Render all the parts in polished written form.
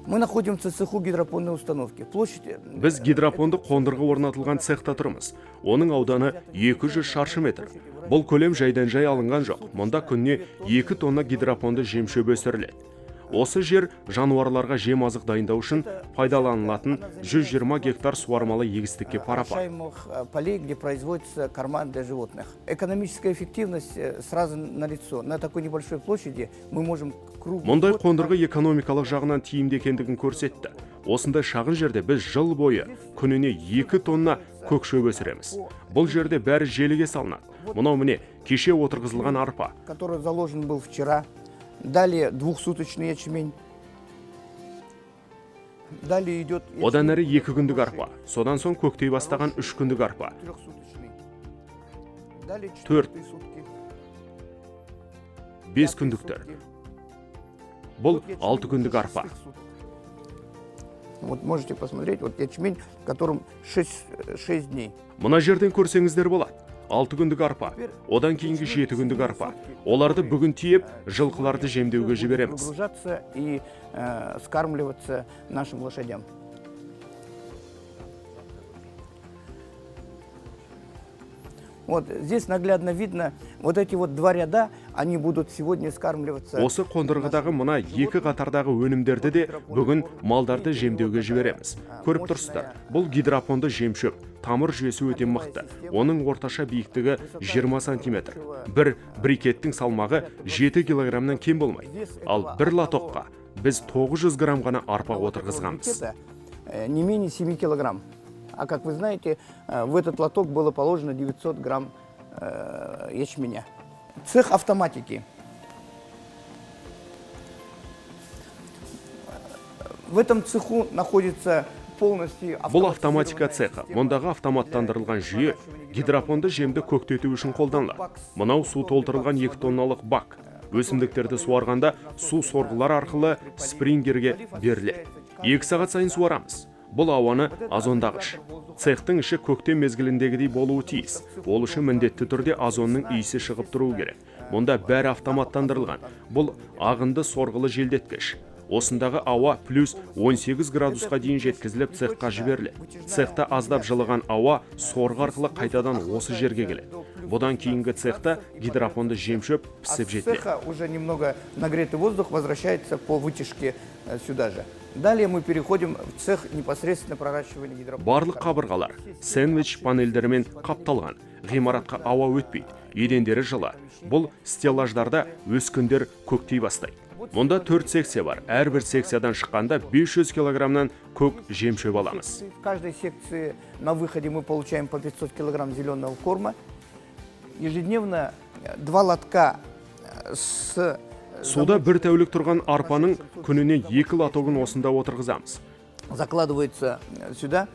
Мы находимся в цеху гидропонной установки. Площадь Біз гидропонды қондырғы орнатылған цехта тұрмыз. Оның ауданы 200 шаршы метр. Бұл көлем жайдан жай алынған жоқ. Мұнда күніне 2 тонна гидропонды жемшөп өсіріледі. Осы жер жануарларға жем азық дайындау үшін пайдаланылатын 120 гектар суармалы егістікке пара-пар. Орошаемых полей, где производится корма для животных. Экономическая эффективность сразу налицо. На такой небольшой площади мы можем круглый Мұндай год қондырғы экономикалық жағынан тиімді екендігін көрсетті. Осындай шағын жерде біз жыл бойы күніне 2 тонна көк шөп өсіреміз. Бұл жерде бәрі желіге салынады. Мынау, міне, кеше отырғызылған арпа. Который заложен был вчера. Далее двухсуточный ячмень. Далее идет Одан әрі 2 күндік арпа. Содан соң көктей бастаған 3 күндік арпа. Трехсуточный. Далее Төрт. Четвертые сутки. 5 күндіктер. Бұл 6 күндік арпа. Вот можете посмотреть, вот ячмень, которым 6 дней. Мына жерден көрсеңіздер болады. 6 күндік арпа, одан кейінгі 7 күндік арпа. Оларды бүгін тиеп, жылқыларды жемдеуге жібереміз. Выгружаться и скармливаться нашим лошадям. Вот здесь наглядно видно, вот эти вот два ряда, они будут сегодня скармливаться. Осы қондырғыдағы мына екі қатардағы өнімдерді де бүгін малдарды жемдеуге жібереміз. Көріп тұрсыздар, бұл гидропонды жемшөп. Тамыр жүйесі өте мықты. Оның орташа биіктігі 20 сантиметр. Бір брикеттің салмағы 7 килограммнан кем болмайды. Ал бір лотокқа біз 900 грамм ғана арпа отырғызғанбыз. Брикета, не менее 7 килограмм. А как вы знаете, в этот лоток было положено 900 грамм ячменя. Цех автоматики. В этом цеху находится полностью Бұл автоматика цехы. Мұндағы автоматтандырылған жүйе гидропонды жемді көктету үшін қолданылады. Мынау су толтырылған 2 тонналық бак. Өсімдіктерді суарғанда су сорғылар арқылы спринклерге беріледі. 2 сағат сайын суарамыз. Бұл ауаны озондағыш. Цехтың іші көктем мезгіліндегідей болуы тиіс. Ол үшін міндетті түрде озонның иісі шығып тұруы керек. Мұнда бәрі автоматтандырылған. Бұл ағынды сорғылы желдеткіш. Осындағы ауа плюс 18 градусқа дейін жеткізіліп, цехқа жіберіледі. Цехта аздап жылыған ауа сорғы арқылы қайтадан осы жерге келеді. Бұдан кейінгі цехта гидропонды жемшөп пісіп От жетіледі. Цеха уже немного нагретый воздух возвращается по вытяжке сюда же. Далее мы переходим в цех непосредственно проращивания гидропонных. Барлық қабырғалар сэндвич панельдерімен қапталған. Ғимаратқа ауа өтпейді. Едендері жылы. Бұл стеллаждарда өскіндер көктей бастайды. Мұнда төрт секция бар. Әрбір секциядан шыққанда 500 килограммнан көк жемшөп аламыз. В каждой секции на выходе мы получаем по 500 килограмм зеленого корма. Ежедневно два лотка с Суда бір тәулік тұрған арпаның күніне екі лотогын осында отырғызамыз. Закладывается сюда.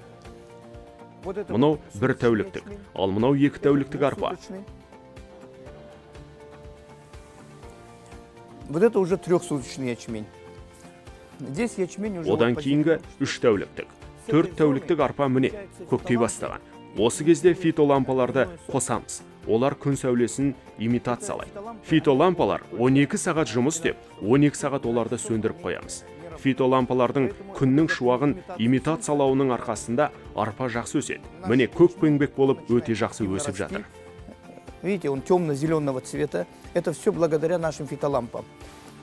Вот это Мынау бір тәуліктік, ал мынау 2 тәуліктік арпа. Суточный. Вот это уже трехсуточный ячмень. Здесь ячмень уже Одан вот кейінгі 3 тәуліктік. 4 тәуліктік арпа, міне, көктей бастаған. Осы кезде фитолампаларды қосамыз. Олар күн сәулесін имитациялайды. Фитолампалар 12 сағат жұмыс істеп, 12 сағат оларды сөндіріп қоямыз. Фитолампалардың күннің шуағын имитациялауының арқасында арпа жақсы өседі. Міне, көкпеңбек болып өте жақсы өсіп жатыр. Видите, он темно-зеленого цвета. Это все благодаря нашим фитолампам.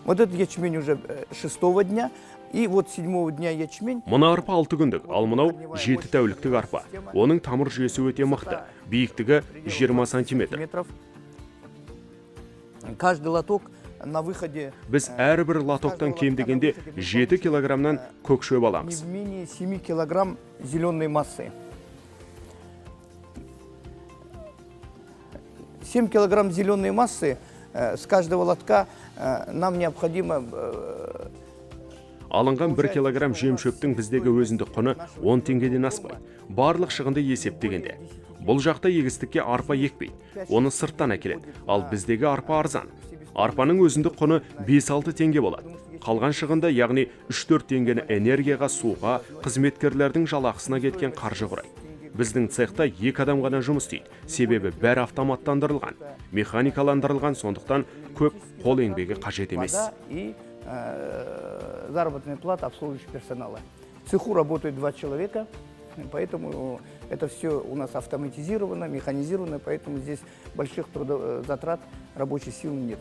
Вот этот ячмень уже шестого дня. И вот седьмого дня ячмень. Мына арпа 6 күндік, ал мынау 7 тәуліктік арпа. Оның тамыр жүйесі өте мықты. Биіктігі 20 сантиметр. Метров. Каждый лоток на выходе Біз әрбір лотоктан кем дегенде 7 килограммнан көк шөп не аламыз. Менее 7 килограмм зеленой массы. 7 килограмм зеленой массы с каждого лотка нам необходимо Алынған 1 килограмм жем шөптің біздегі өзіндік құны 10 теңгеден аспайды. Барлық шығынды есептегенде. Бұл жақта егістікке арпа екпейді. Оны сырттан әкеледі. Ал біздегі арпа арзан. Арпаның өзіндік құны 5-6 теңге болады. Қалған шығынды, яғни 3-4 теңгені энергияға, суға, қызметкерлердің жалақысына кеткен қаржы құрайды. Біздің цехта екі адам ғана жұмыс істейді. Себебі бәрі автоматтандырылған, механикаландырылған, сондықтан көп қол еңбегі қажет емес. Вода и заработная плата обслуживающего персонала. В цеху работает два человека, поэтому это все у нас автоматизировано, механизировано, поэтому здесь больших затрат рабочей силы нет.